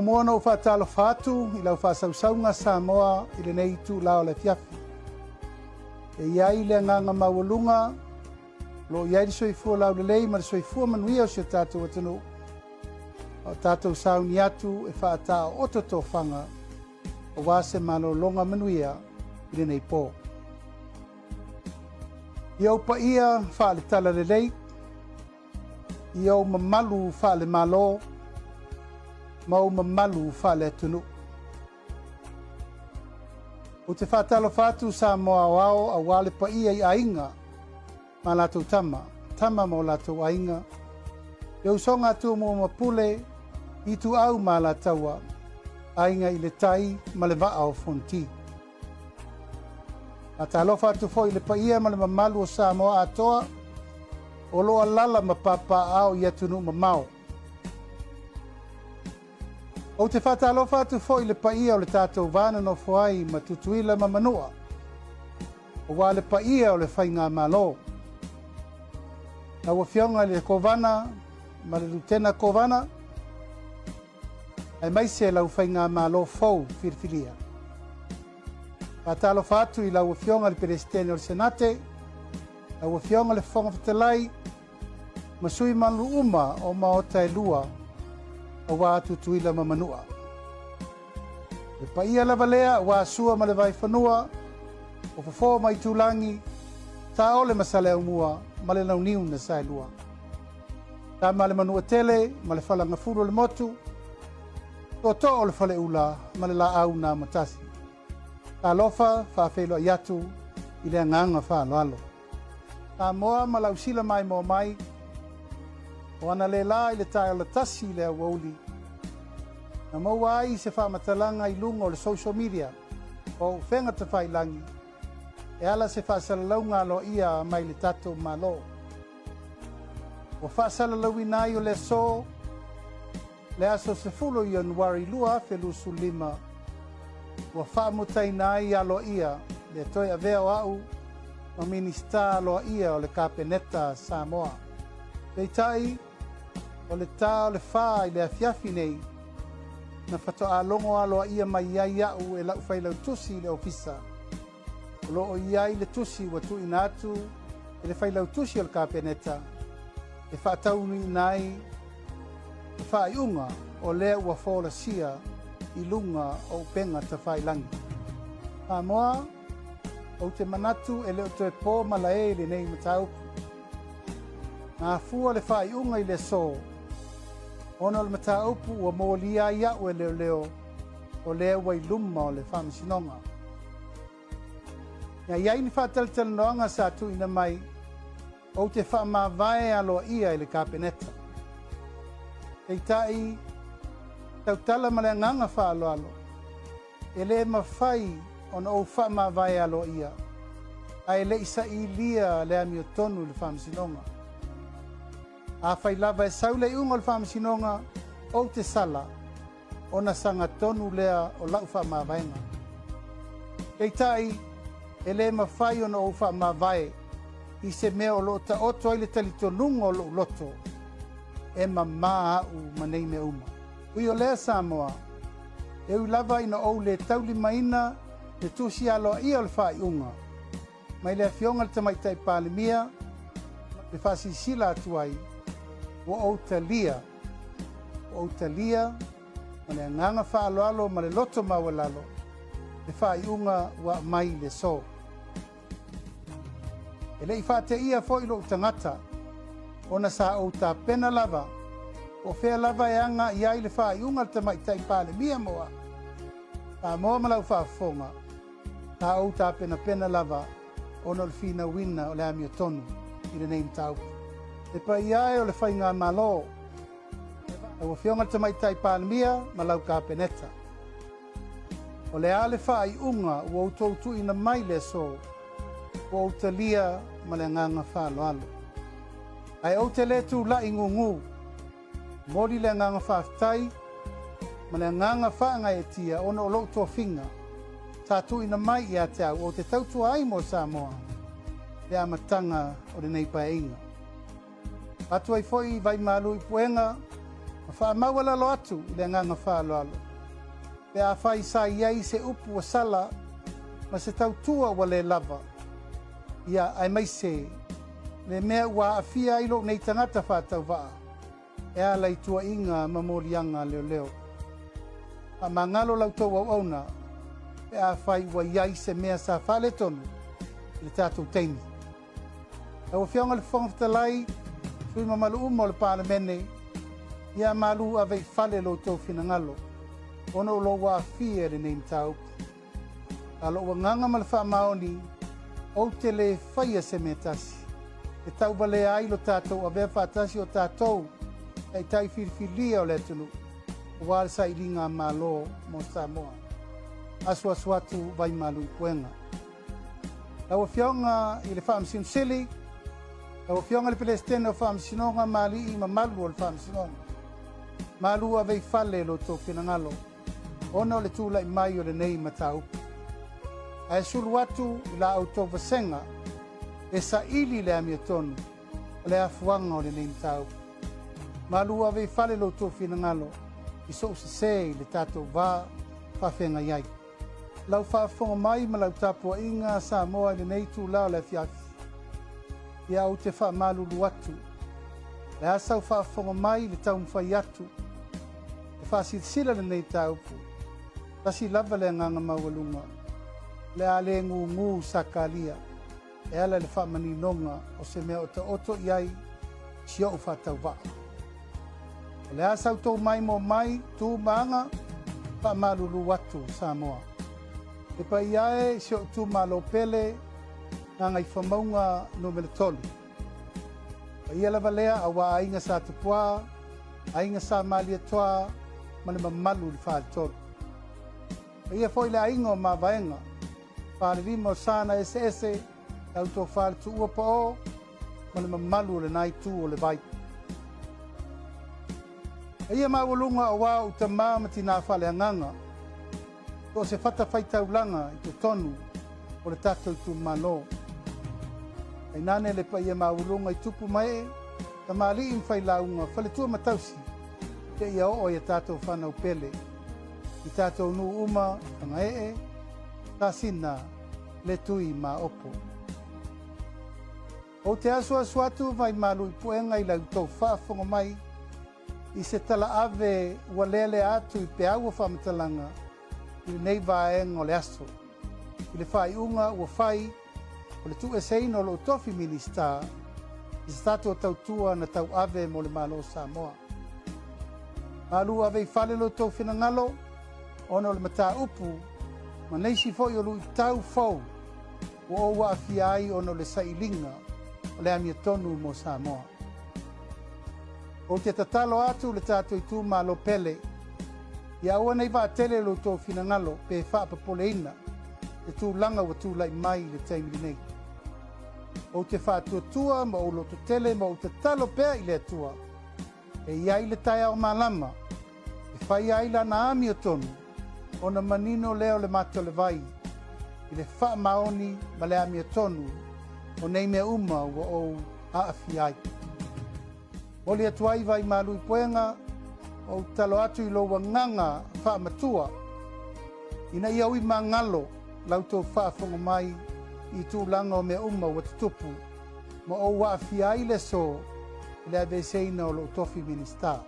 Muamua ona ou faatalofa atu i lau faasausauga Samoa i lenei itula o le afiafi. E i ai le agaga maualuga o lo o i ai le soifua laulelei ma le soifua manuia o si o tatou atunuu, a o tatou sauni atu e faataooto tofaga aua se malologa manuia i lenei po. I ou paia faale-talalelei, i ou mamalu faale-Malo ma ou mamalu faale-atunuu. Ou te faatalofa atu Samoa aoao aua le paia i aiga ma latou tama, tama ma o latou aiga, le usoga a Tumua ma Pule, Ituau ma Alataua, Aiga i le Tai ma le Vaa o Fonoti. Faatalofa atu foi i le paia ma le mamalu o Samoa atoa o lo o alaala ma papaaao i atunuu mamao. Ou te faatalofa atu foi i le paia o le tatou va nonofo ai ma Tutuila ma Manua, aua le paia o le Faigamalo. Lau Afioga i le Kovana ma le Lutena Kovana, aemaise lau Faigamalo fou filifilia. Faatalofa atu i lau Afioga i le Peresetene o le Senate, lau Afioga i le Fofoga Fetalai, ma sui mamalu uma o maota e lua aua Tutuila ma Manua. Le paia lava lea aua Sua ma le Vaifanua, o Fofo ma Itulagi, Saole ma Saleaaumua ma le Launiu na Saelua. Tama le Manuatele ma le Falagafulu o le Motu, Tootoo o le Faleula ma le Laau na Amatasi. Talofa faafeiloai atu i le agaga faaaloalo. Samoa ma lau sila maimoa mai, o analeila i le taeao latasi i le aoauli, na maua ai se faamatalaga i luga o le social media o upega tafailagi e ala se faasalalauga aloaia mai le tatou Malo. Ua faasalalauina ai o le aso Le aso 10 o Ianuari 2025, ua faamutaina ai aloaia le toe avea o a'u ma Minisita aloaia o le Kapeneta a Samoa. Peitai, o le ta o le fa i le afiafi nei, na faatoa logo aloaia mai ai a'u e la'u failautusi i le Ofisa. O lo o i ai le tusi ua tuuina atu e le Failautusi o le Kapeneta e faataunuuina ai le faaiuga o lea ua folasia i luga o upega tafailagi. Samoa, ou te manatu e le o toe po malae i lenei mataupu. Na afua le faaiuga i le aso ona o le mataupu ua molia ai au e leoleo o lea ua i luma o le Faamasinoga. Na i ai ni faatalatalanoaga sa tuuina mai, ou te faamavae aloaia i le Kapeneta. Peitai, tautala ma le agaga faaaloalo, e le mafai ona ou faamavae aloaia ae le i sailia le amiotonu i le Faamasinoga. Afai lava e sau le iuga o le Faamasinoga, ou te sala, ona sagatonu lea o lau faamavaega. Peitai, e le mafai ona ou faamavae i se mea o lo o taoto ai le talitonuga o lou loto, e mamā au ma nei mea uma. Ui o lea Samoa, e ui lava ina ou le taulimaina le tusi aloaia o le faaiuga mai le Afioga i le Tamaitai Palemia, e faasilasila atu ai, ua ou talia Ua ou talia ma le agaga faaaloalo ma le loto maualalo le faaiuga ua aumai i le aso. E le i faateia foi lou tagata, ona sa ou tapena lava po o fea lava e aga i ai le faaiuga a le Tamaitai Palemia mo au. Samoa ma lau faafofoga, sa ou tapenapena lava ona o le finauina o le amiotonu i lenei mataupu. Le paia e o le Faigamalo, lau Afioga i le Tamaitai Palemia ma lau Kapeneta, o le a le faaiuga ua outou tuuina mai i le aso, ua ou talia ma le agaga faaaloalo. Ae ou te le tulai gugu Momoli le agaga faafetai ma le agaga faagaeetia ona o lou tofiga sa tuuina mai ia te au ou te tautua ai mo Samoa i le amataga o lenei Paeaiga. Avatu ai foi i Vaimalu i Puega. Ma faamaualalo atu i le agaga faaaloalo, pe afai sa i ai se upu ua sala ma se tautua ua le lava, ia, aemaise le mea ua aafia ai lou nei tagata faatauvaa e ala i tuuaiga ma moliaga a leoleo. Faamagalo la outou auauna pe afai ua i ai se mea sa faaletonu i le tatou taimi. Lau Afioga i le Fofoga Fetalai, sui mamalu uma o le Palemene, ia malu ave i fale lo outou finagalo ona o lou aafia i lenei mataupu. A lou agaga ma le faamaoni, ou te le faia se mea tasi e tauvalea ai lo tatou avea faatasi o tatou taitai filifilia o le atunuu aua le sailiga a Malo mo Samoa. Asuasu atu Vaimalu i Puega. Lau Afioga i le Faamasino Sili, lau Afioga i le Peresetene o Faamasinoga ma alii mamalu o le Faamasinoga, malu ave i fale lo outou finagalo ona o le tulai mai o lenei mataupu. Ae sulu atu i la outou vasega e saili le amiotonu o le afuaga o lenei mataupu. Malu ave i fale lo outou finagalo i sou sese i le tatou va faafeagai ai. Lau faafofoga mai ma lau tapuaiga Samoa i lenei itula o le afiafi. Ia ou te faamalulu atu. O le a sau faafofoga mai i le taumafai atu e faasilasila lenei mataupu. Tasi lava le agaga maualuga, o le a le gugu Sakalia e ala i le faamaninoga o se mea otaoto i ai si o'u faatauvaa. O le a sau tou maimoa mai, tu ma aga, faamalulu atu Samoa. Le paia e i si o'u itumalo pele, Gagaifomauga Nu.3. Paia lava lea aua aiga Sa Tupuā, aiga Sa Malietoa ma le mamalu i le Faletolu. Paia foi le aiga o Mavaega, Falelima o Sana eseese, la outou faletuua pao ma le mamalu o lena itu o le vai. Paia maualuga aua ou tama ma tinā faaleagaga, so o se fatafaitaulaga i totonu o le tatou itumalo. Tainane le paia maualuga i tupu ma ee, tamalii ma failauga, faletua ma tausi, seia oo i a tatou fanau pele. I tatou nuu uma, Fagaee, Sasina, le tui maopo. Ou te asuasu atu Vaimalu i Puega i la outou faafofoga mai i se tala ave ua lealea atu i peau o faamatalaga i lenei vaega o le aso i le faaiuga ua fai o le tuueseina o lou tofi Minista i se tatou tautua na tauave mo le Malo o Samoa. Malu ave i fale lo outou finagalo ona o le mataupu ma nisi foi o luitau fou ua ou aafia ai ona o le sailiga o le amiotonu mo Samoa. Ou te tatalo atu le tatou itumalo pele, ia aua nei vaatele lo outou finagalo pe faapopoleina le tulaga ua tulai mai i le taimi lenei. Ou te faatuatua ma ou lototele ma ou tatalo pea i le Atua e i ai le taeao malama e faia ai lana amiotonu ona manino lea o le mata o le vai i le faamaoni ma le amiotonu o nei mea uma ua ou aafia ai. Momoli atu ai Vaimalu i Puega, ou tatalo atu i lou agaga faamatua ina ia ui magalo la outou faafofoga mai i tulaga o mea uma ua tutupu ma ou aafia ai le aso i le aveeseina o lou tofi Minisita.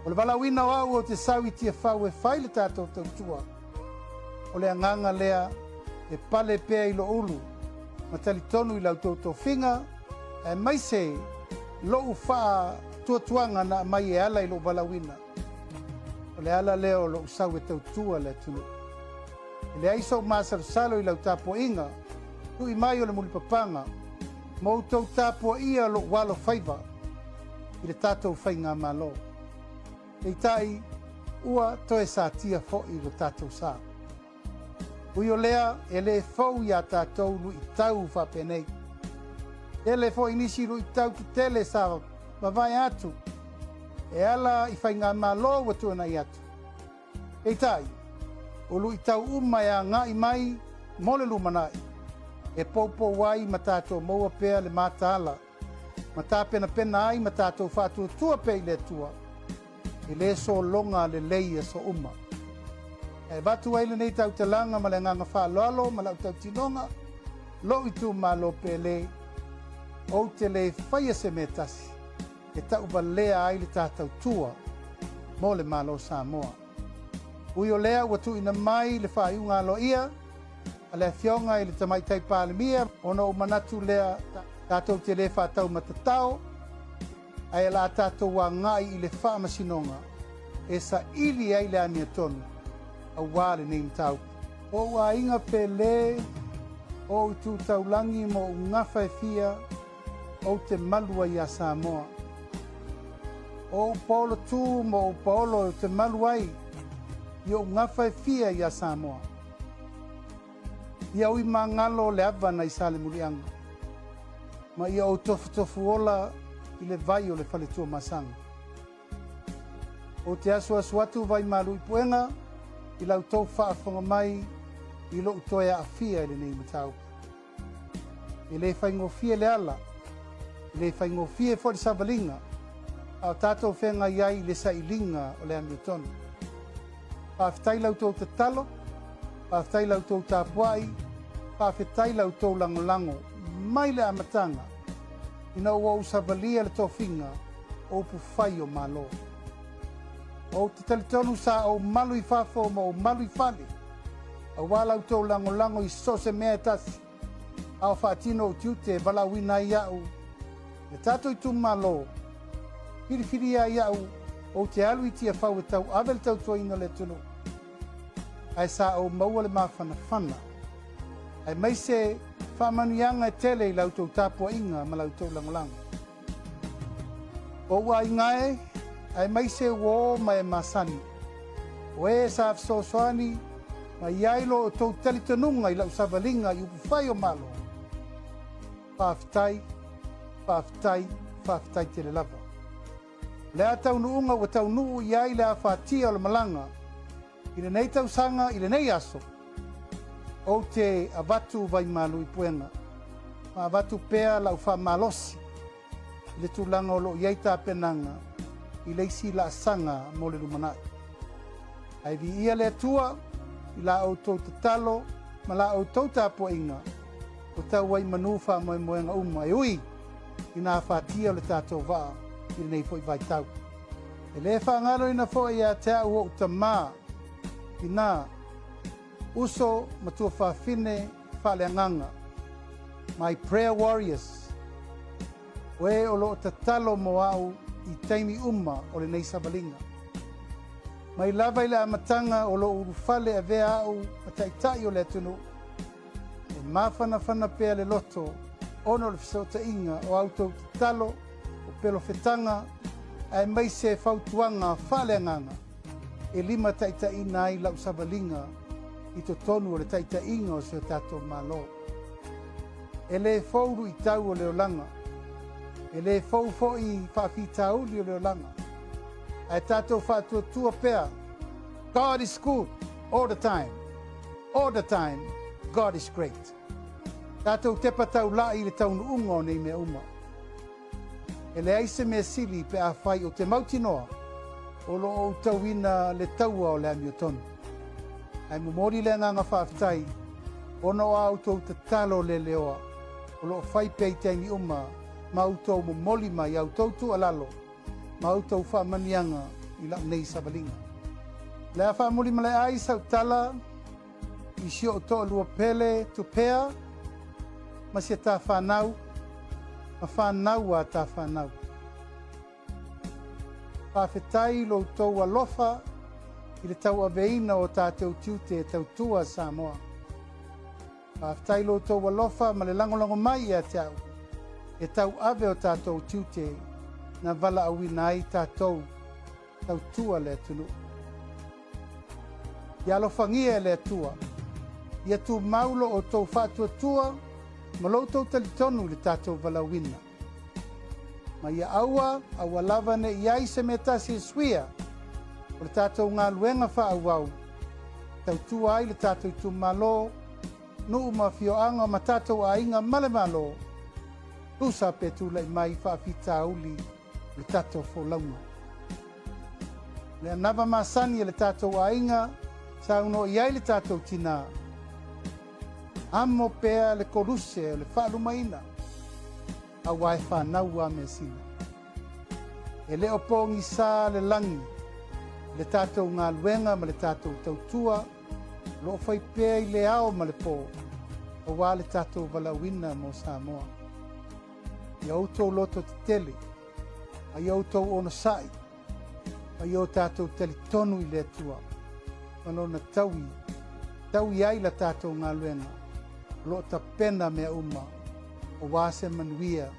O le valaauina o au ou te sau i Tiafau e fai le tatou tautua, o le agaga lea e pale pea i lou ulu ma talitonu i la outou tofiga aemaise lou faatuatuaga na aumai e ala i lou valaauina. O le ala lea o lou sau e tautua le atunuu. E leai sou masalosalo i lau tapuaiga, tui mai o le mulipapaga ma outou tapuaia lou alo faiva i le tatou faigamalo. Peitai, ua toe satia foi lo tatou sa. Ui o lea, e le fou iā tatou luitau faapenei. Tele foi nisi luitau tetele sa vavae atu e ala i faigamalo ua tuanai atu. Peitai, o luitau uma e agai mai mo le lumanai, e poupou ai ma tatou maua pea le mataala. ma tapenapena ai ma tatou faatuatua pea i le Atua, e le sologa lelei aso uma. E avatu ai lenei tautalaga ma le agaga faaaloalo ma lau tautinoga, lou itumalo pele, ou te le faia se mea tasi e tauvalea ai le ta tautua mo le Malo o Samoa. Ui o lea ua tuuina mai le faaiuga aloaia a le Afioga i le Tamaitai Palemia, ona ou manatu lea tatou te le faataumatatao, ae o le a tatou agai i le faamasinoga e saili ai le amiotonu aua lenei mataupu. O ou aiga pele, o ou itu taulagi ma ou gafa e fia, ou te malu ai iā Samoa. O ou paolo tū ma ou paolo ou te malu ai i ou gafa e fia iā Samoa. Ia ui magalo le ava nai Salemuliaga, ma ia ou tofutofu ola i le vai o le fale Tuamasaga. Ou te asuasu atu Vaimalu i Puega i la outou faafofoga mai i lou toe aafia i lenei mataupu. E le faigofie le ala, e le faigofie foi le savaliga, a o tatou feagai ai i le sailiga o le amiotonu. Faafetai la outou tatalo, faafetai la outou tapuai, faafetai la outou lagolago mai le amataga ina ua ou savalia le tofiga o upufai o Malo. Ou te talitonu sa ou malu i fafo ma ou malu i fale, aua la outou lagolago i so o se mea e tasi, a o faatino ou tiute e valaauina ai au le tatou itumalo, filifilia ai au ou te alu i Tiafau e tauave le tautuaina o le atunuu, ae sa ou maua le mafanafana, aemaise faamanuiaga e tele i la outou tapuaiga ma la outou lagolago. Ou aiga e, aemaise uō ma e masani, o e sa fesoasoani ma i ai lo outou talitonuga i lau savaliga i upufai o Malo, faafetai, faafetai, faafetai tele lava. O le a taunuuga ua taunuu i ai le afatia o le malaga i lenei tausaga i lenei aso, ou te avatu vaimalu i puega ma avatu pea lau faamalosi i le tulaga o lo o i ai tapenaga i le isi laasaga mo le lumanai. Ae viia le Atua i la outou tatalo ma la outou tapuaiga ua tau ai manu faamoemoega uma e ui i nā afatia o le tatou vaa i lenei foi vaitau. E le faagaloina foi ia te au ou tamā, tinā, uso ma tuafafine faaleagaga, my prayer warriors, o e o lo o tatalo mo au i taimi uma o lenei savaliga. Mai lava i le amataga o lou ulufale avea au ma taitai o le atunuu, E mafanafana pea le loto ona o le fesootaiga o a outou tatalo, o pelofetaga, aemaise fautuaga faaleagaga e limataitaiina ai lau savaliga i totonu o le taitaiga o si o tatou Malo. E le fou luitau o le olaga, e le fou foi faafitauli o le olaga, ae tatou faatuatua pea, God is good all the time. All the time, God is great. Tatou tepa taula'i i le taunuuga o nei mea uma. E leai se mea sili pe afai ou te mautinoa o lo o ou tauina le taua o le amiotonu. Ae momoli le agaga faafetai ona o a outou tatalo leleoa o lo o fai pea i taimi uma ma outou momoli mai a outou tuualalo ma outou faamaniaga i lau nei savaliga. O le a faamulimale ai sau tala i si ou toalua pele Tupea ma si a ta fanau ma fanau a ta fanau. Faafetai i lo outou alofa i le tauaveina o tatou tiute e tautua Samoa. Faafetai i lo outou alofa ma le lagolago mai ia te au e tauave o tatou tiute na valaauina ai tatou tautua le atunuu. Ia alofagia e le Atua, ia tumau lo outou faatuatua ma lo outou talitonu i le tatou valaauina. Ma ia aua, aua lava ne i ai se mea tasi e suia o le tatou galuega faaauau, tautua ai le tatou itumalo, nuu ma afioaga ma tatou aiga ma le Malo. Tusa pe tulai mai faafitauli o le tatou folauga. O le anava masani a le tatou aiga saunoa i ai le tatou tinā, Amo pea le koluse o le faalumaina, aua e fanau a measina. E le o pogisa le lagi i le tatou galuega ma le tatou tautua o lo o fai pea i le ao ma le po aua le tatou valaauina mo Samoa. Ia outou loto tetele ma ia outou onosai ma ia o tatou talitonu i le Atua ma Lona taui, taui ai la tatou galuega o lo o tapena mea uma aua se manuia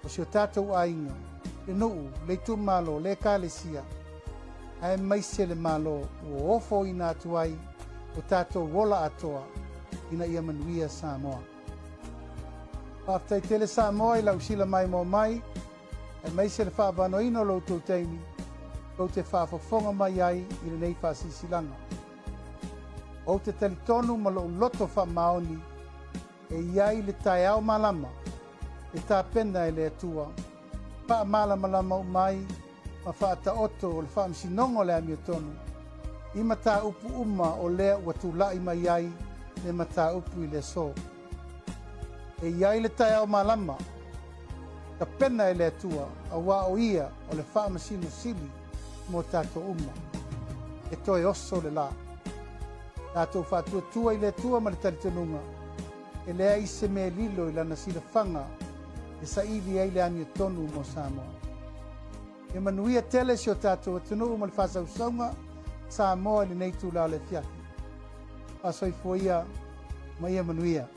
o si o tatou aiga, le nuu, le itumalo, le ekalesia, aemaise le Malo ua ofoina atu ai o tatou ola atoa ina ia manuia Samoa. Faafetai tele Samoa i lau sila maimoa mai aemaise le faavanoaina o lo outou taimi tou te faafofoga mai ai i lenei faasilasilaga. Ou te talitonu ma lou loto faamaoni e i ai le taeao malama e tapena e le Atua, faamalamalama uma ai ma faataoto o le faamasinoga o le amiotonu i mataupu uma o lea ua tulai mai ai le mataupu i le aso. E i ai le taeao malama, tapena e le Atua, aua o Ia o le Faamasino Sili mo tatou uma. E toe oso le la. Tatou faatuatua i le Atua ma le talitonuga, e leai se mea e lilo i lana silafaga e saili ai le amiotonu mo Samoa. E manuia tele si o tatou atunuu ma le faasausauga Samoa i lenei itula o le afiafi. Faasoifua ia ma ia manuia.